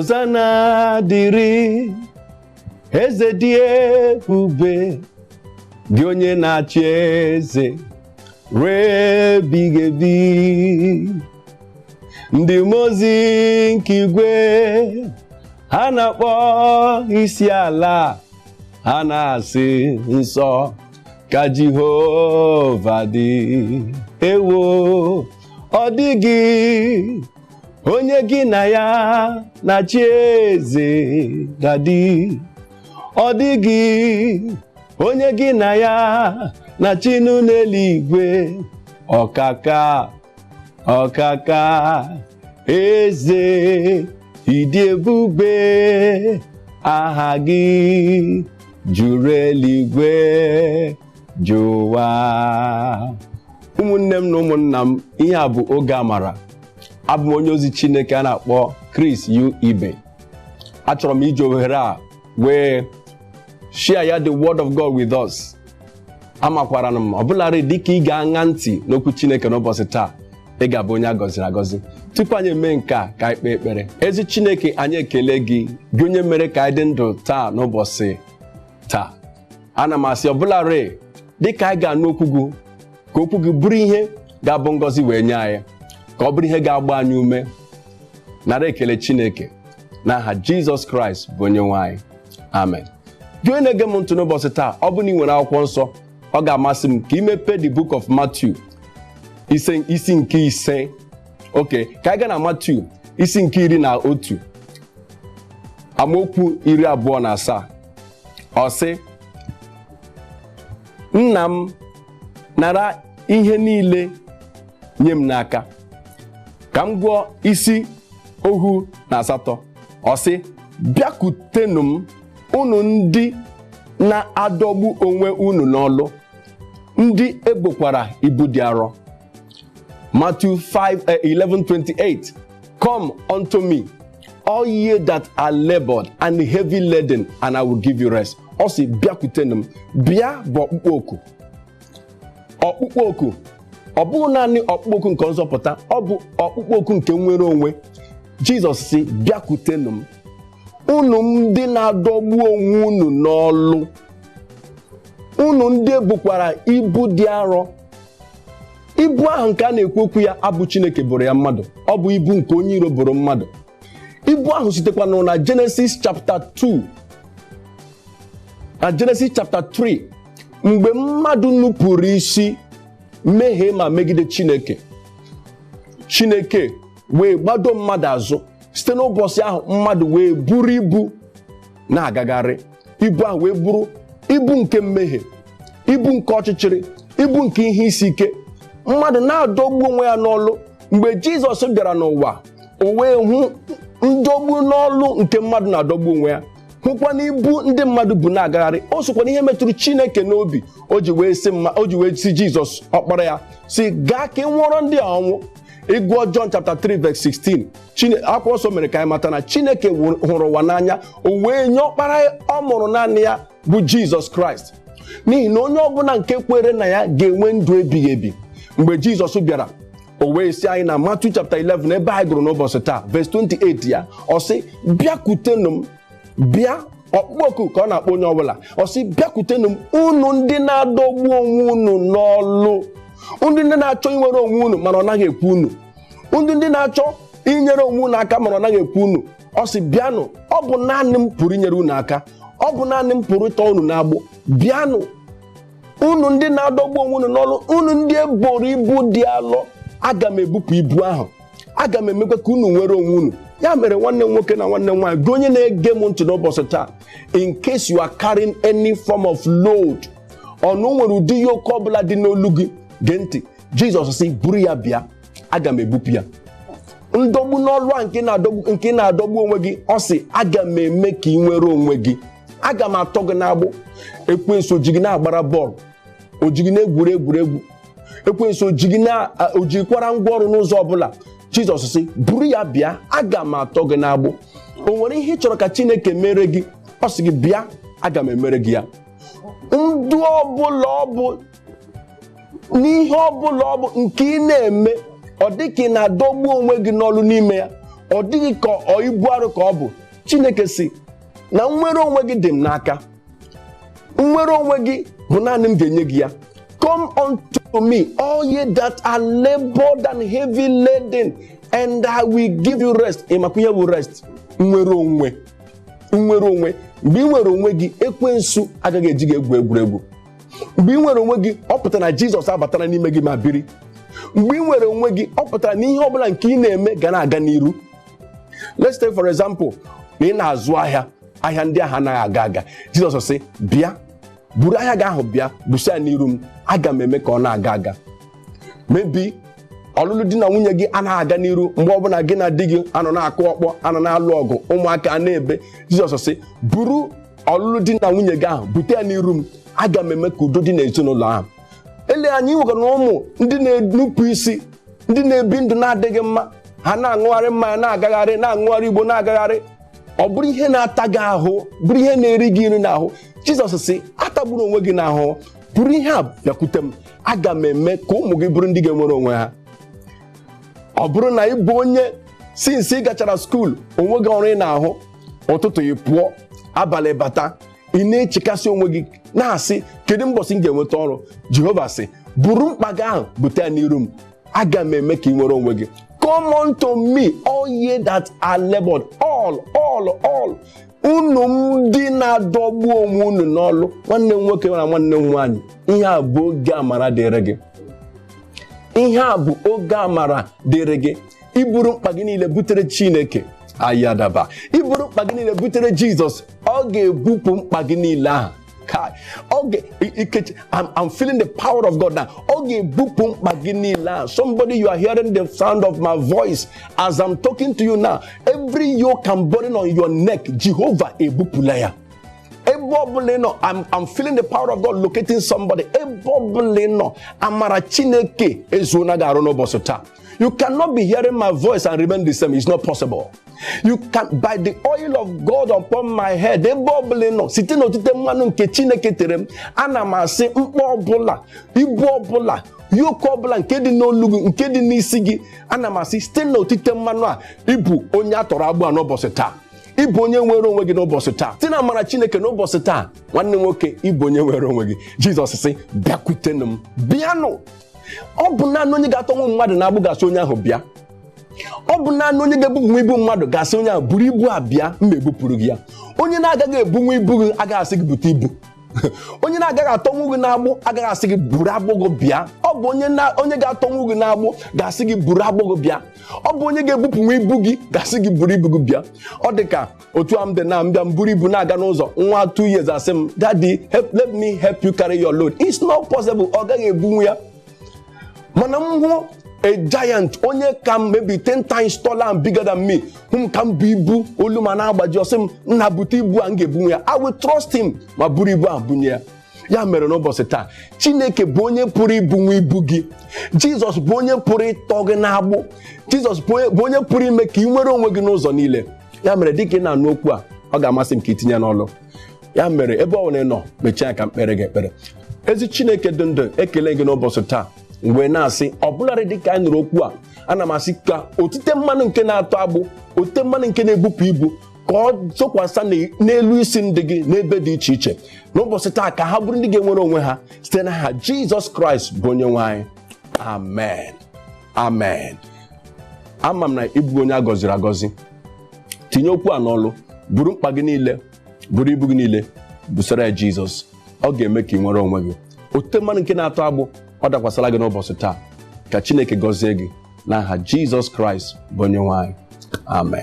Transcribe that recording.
Hosanna dịrị eze dị ebube, gị onye na-achị eze ruo ebighị ebi. Ndị mmụọ ozi nke igwe, ha na-akpọ isi ala, ha na-asị, "Nsọ ka Jehova dị." Ewo, ọ dịghị onye gị na ya na-achị eze ga-adị. Ọ dịghị onye gị na ya na-achị n'eluigwe. Ọkaka, ọkaka, eze, ịdị ebube, aha gị juru eluigwe jụwa. Ụmụnne m na ụmụnna m, ihe a bụ Oge Amara. Abụ m onye ozi Chineke a na-akpọ Chris U. Ibe. Achọrọ m iji ohere a wee share ya the word of God with us. Amakwara m, ọbụlarị dịka ị ga-aṅa ntị n'okwu Chineke n'ụbọchị taa, ị ga-abụ onye a gọziri agọzi. Tupu anyị eme nke a, ka anyị kpee ekpere. Ezi Chineke, anyị ekele gị, gị onye mere ka anyị dị ndụ taa n'ụbọchị taa. Ana m asị, ọbụlarị dịka anyị ga-anụ okwu gị, ka okwu gị bụrụ ihe ga-abụ ngọzi wee nye anyị, ka ọ bụrụ ihe ga-agba anyị ume. Nara ekele, Chineke, n'aha Jizọs Kraịst bụ onye nwe anyị. Amen. Gị onye na-ege m ntị n'ụbọchị taa, ọ bụ na ị nwere akwụkwọ nsọ, ọ ga-amasị m ka ị mepee the book of Matthew, isi nke 5. Oke ka anyị gaa na Matthew isi nke 11, amaokwu 27. Ọ sị, "Nna m nara ihe niile nye m n'aka." Ka m gụọ isi 18. Ọ sị, "Bịakwutenụ m, unu ndị na-adọgbu onwe unu n'ọlụ, ndị ebokwara ibu dị arọ." Matthew 5, 11:28. "Come unto me, all ye that are labored and heavy laden, and I will give you rest." Ọ sị, "Bịakwutenụ m." Bịa bụ ọkpụkpọ oku. Ọkpụkpọ oku, ọ bụghị naanị ọkpụkpọ oku nke nzọpụta, ọ bụ ọkpụkpọ oku nke nnwere onwe. Jizọs sị, "Bịakwutenụ m, unu ndị na-adọgbu onwe unu n'ọlụ, unu ndị ebukwara ibu dị arọ." Ibu ahụ nke a na-ekwu okwu ya abụ Chineke boro ya mmadụ, ọ bụ ibu nke onye iro boro mmadụ. Ibu ahụ sitekwa na Genesis chapter 2 na Genesis chapter 3, mgbe mmadụ nupụrụ isi, mehie ma megide Chineke. Chineke wee gbado mmadụ azụ. Site n'ụbọchị ahụ, mmadụ wee buru ibu na-agagharị. Ibu ahụ wee bụrụ ibu nke mmehie, ibu nke ọchịchịrị, ibu nke ihe isi ike. Mmadụ na-adọgbu onwe ya n'ọlụ. Mgbe Jizọs bịara n'ụwa, o wee hụ ndọgbu n'ọlụ nke mmadụ na-adọgbu onwe ya, hụkwa na ibu ndị mmadụ bụ na-agagharị. O sokwa na ihe metụrụ Chineke n'obi o ji wee sị mma, o ji wee si Jizọs ọkpara ya si gaa ka ị nwụọrọ ndị a ọnwụ. Ịgụọ John chapter 3 verse 16, akwụkwọ nsọ mere ka anyị mata na Chineke hụrụ ụwa n'anya, o wee nye ọkpara ọ mụrụ naanị ya, bụ Jizọs Kraịst, n'ihi na onye ọbụla nke kwere na ya ga-enwe ndụ ebighị ebi. Mgbe Jizọs bịara, o wee sị anyị na Matthew chapter 11, ebe anyị gụrụ n'ụbọchị taa, verse 28 ya, ọ sị, "Bịakwutenụ m." Bịa, ọkpụkpọ oku ka ọ na-akpọ onye ọbụla. Ọ sị, "Bịakwutenụ m, unu ndị na-adọgbu onwe unu n'ọlụ, ndị na-achọ inwere onwe unu mana ọ naghị ekwu unu, ndị na-achọ inyere onwe unu aka mana ọ naghị ekwu unu." Ọ sị, "Bịanụ, ọ bụ naanị m pụrụ inyere unu aka, ọ bụ naanị m pụrụ ịtọ unu n'agbụ. Bịanụ, unu ndị na-adọgbu onwe unu n'ọlụ, unu ndị eboro ibu dị alọ, aga m ebupụ ibu ahụ, aga m emekwa ka unu nwere onwe unu." Ya mere, nwanne m nwoke na nwanne m nwaanyị, gị onye na-ege m ntị n'ụbọchị taa, in case you are carrying any form of load, ọnụ nwere ụdị yoke ọbụla dị n'olu gị, gee ntị. Jizọs sị, "Buru ya bịa, aga m ebupụ ya." Ndọgbu n'ọlụ a nke na-adọgbu onwe gị, ọ sị, "Aga m eme ka ị nwere onwe gị, aga m atọ gị n'agbụ." Ekwensu oji gị na-agbara bọọlụ, oji gị na-egwuri egwuregwu, ekwensu oji gị na ojikwara ngwa ọrụ n'ụzọ ọbụla, Jizọs sị, "Buru ya bịa, aga m atọ gị n'agbụ." O nwere ihe ị chọrọ ka Chineke mere gị? Ọ sị gị, "Bịa, aga m emere gị ya." Ndụ ọbụla ọ bụ, n'ihe ọbụla ọ bụ nke ị na-eme, ọ dị ka ị na-adọgbu onwe gị n'ọlụ n'ime ya, Ọ dịghị ka ọ ibu arụ ka ọ bụ. Chineke si na nnwere onwe gị dị m n'aka. Nnwere onwe gị bụ naanị m ga-enye gị ya. Come unto me, all ye that are labored and heavy laden, and I will give you rest. Ị makwa ihe bụ rest? Nnwere onwe. Nnwere onwe. Mgbe ị nwere onwe gị, ekwensu agaghị eji gị egwu egwuregwu. Mgbe ị nwere onwe gị, ọ pụtara na Jizọs abatara n'ime gị ma biri. Mgbe ị nwere onwe gị, ọ pụtara na ihe ọbụla nke ị na-eme ga na-aga n'iru. Let's take for example, na ị na-azụ ahịa, ahịa ndị ahụ anaghị aga aga. Jizọs sị, bịa, buru ahịa gị ahụ bịa, busa ya n'iru m, aga m eme ka ọ na-aga aga. Maybe ọlụlụ di na nwunye gị anaghị aga n'iru, mgbe ọbụla gị na di gị anọ na-akụ ọkpọ, anọ na-alụ ọgụ, ụmụaka a na-ebe. Jizọs sị, buru ọlụlụ di na nwunye gị ahụ bute ya n'iru m, aga m eme ka udo dị n'ezinụlọ ahụ. Ele anyị nwekwa na ụmụ ndị na-enupụ isi, ndị na-ebi ndụ na-adịghị mma, ha na-aṅụgharị mmanya, na-agagharị, na-aṅụgharị igbo, na-agagharị. Ọ bụrụ ihe na-ata gị ahụ, bụrụ ihe na-eri gị nri n'ahụ. Jizọs sị, atagburu onwe gị n'ahụ, bụrụ ihe a bịakwute m, aga m eme ka ụmụ gị bụrụ ndị ga-enwere onwe ha. Ọ bụrụ na ị bụ onye since ị gachara school, onwe gị ọrụ ị na-ahụ, ụtụtụ ị pụọ, abalị bata, ị na-echekasị onwe gị na-asị, kedu mbọsị m ga-enweta ọrụ? Jehova sị, buru mkpa gị ahụ bute ya n'iru m, aga m eme ka ị nwere onwe gị. Come unto me, all ye that are labored, all, all, all. Unu ndị na-adọgbu onwe unu n'ọlụ. Nwanne m nwoke na nwanne m nwaanyị, ihe a bụ oge amara dịrị gị. Ihe a bụ oge amara dịrị gị. Iburu mkpa gị niile butere Chineke, ayadaba. Iburu mkpa gị niile butere Jizọs, ọ ga-ebupụ mkpa gị niile ahụ. Kai, ọ ga ike. I'm feeling the power of God now. Ọ ga-ebupụ mkpa gị niile ahụ. Somebody, you are hearing the sound of my voice as I'm talking to you now. Every yoke and burden on your neck, Jehovah ebupụla ya. Ebe ọbụla ị nọ, I'm feeling the power of God locating somebody. Ebe ọbụla ị nọ, amara Chineke ezuona gị arụ n'ụbọchị taa. You cannot be hearing my voice and remain the same. It's not possible. You can, by the oil of God upon my head, ebe ọbụla ị nọ, site n'otite mmanụ nke Chineke tere m, ana m asị mkpa ọbụla, ibu ọbụla, yoke ọbụla nke dị n'olu gị, nke dị n'isi gị, ana m asị site n'otite mmanụ a, ịbụ onye a tọrọ agbụ a n'ụbọchị taa. Ịbụ onye nwere onwe gị n'ụbọchị taa. Site na amara Chineke n'ụbọchị taa, nwanne m nwoke, ịbụ onye nwere onwe gị. Jizọs sị, bịakwutenụ m, bịanụ. Ọ bụ naanị onye ga-atọnwu mmadụ na-agbụ gasị onye ahụ bịa. Ọ bụ naanị onye ga-ebupụ ibu mmadụ gasị onye ahụ buru ibu a bịa, mma ebupụrụ gị ya. Onye na-agaghị ebunwu ibu gị agaghị asị gị bute ibu. Onye na-agaghị atọnwu gị n'agbụ agaghị asị gị buru agbụ gị bịa. Ọ bụ onye ga-atọnwu gị n'agbụ ga-asị gị buru agbụ gị bịa. Ọ bụ onye ga-ebupụnwu ibu gị ga-asị gị buru ibu gị bịa. Ọ dị ka otu a m dị na mbịa m buru ibu na-aga n'ụzọ, nwa 2 years asị m, "Daddy, help, let me help you carry your load." It's not possible. Ọ gaghị ebunwu ya. Mana m hụ a giant, onye ka m maybe 10 times taller and bigger than me, hụ m ka m bụ ibu, olu ma na-agbaji, ọsị m, "Nna, bute ibu a, m ga-ebunwu ya." I will trust him ma buru ibu ahụ bunye ya. Ya mere n'ụbọchị taa, Chineke bụ onye pụrụ ibunwu ibu gị. Jizọs bụ onye pụrụ ịtọ gị n'agbụ. Jizọs bụ onye pụrụ ime ka ị nwere onwe gị n'ụzọ niile. Ya mere, dịka ị na-anụ okwu a, ọ ga-amasị m ka itinye n'ọlụ. Ya mere, ebe ọ bụla ị nọ, mechie anya ka mkpere gị ekpere. Ezi Chineke dị ndụ, ekele gị n'ụbọchị taa mgbe na-asị ọbụlarị dịka anyị nụrụ okwu a, ana m asị ka otite mmanụ nke na-atọ agbụ, otite mmanụ nke na-ebupụ ibu, ka ọ tụkwasị n'elu isi ndị gị n'ebe dị iche iche n'ụbọchị taa, ka ha bụrụ ndị ga-enwere onwe ha site n'aha Jizọs Kraịst bụ onye nwe anyị. Amen, amen. Ama m na ịbụ onye a gọziri agọzi. Tinye okwu a n'ọlụ. Buru mkpa gị niile, buru ibu gị niile busara ya Jizọs. Ọ ga-eme ka ị nwere onwe gị. Otite mmanụ nke na-atọ agbụ, ọ dakwasara gị n'ụbọchị taa. Ka Chineke gọzie gị n'aha Jizọs Kraịst bụ onye nwe anyị. Amen.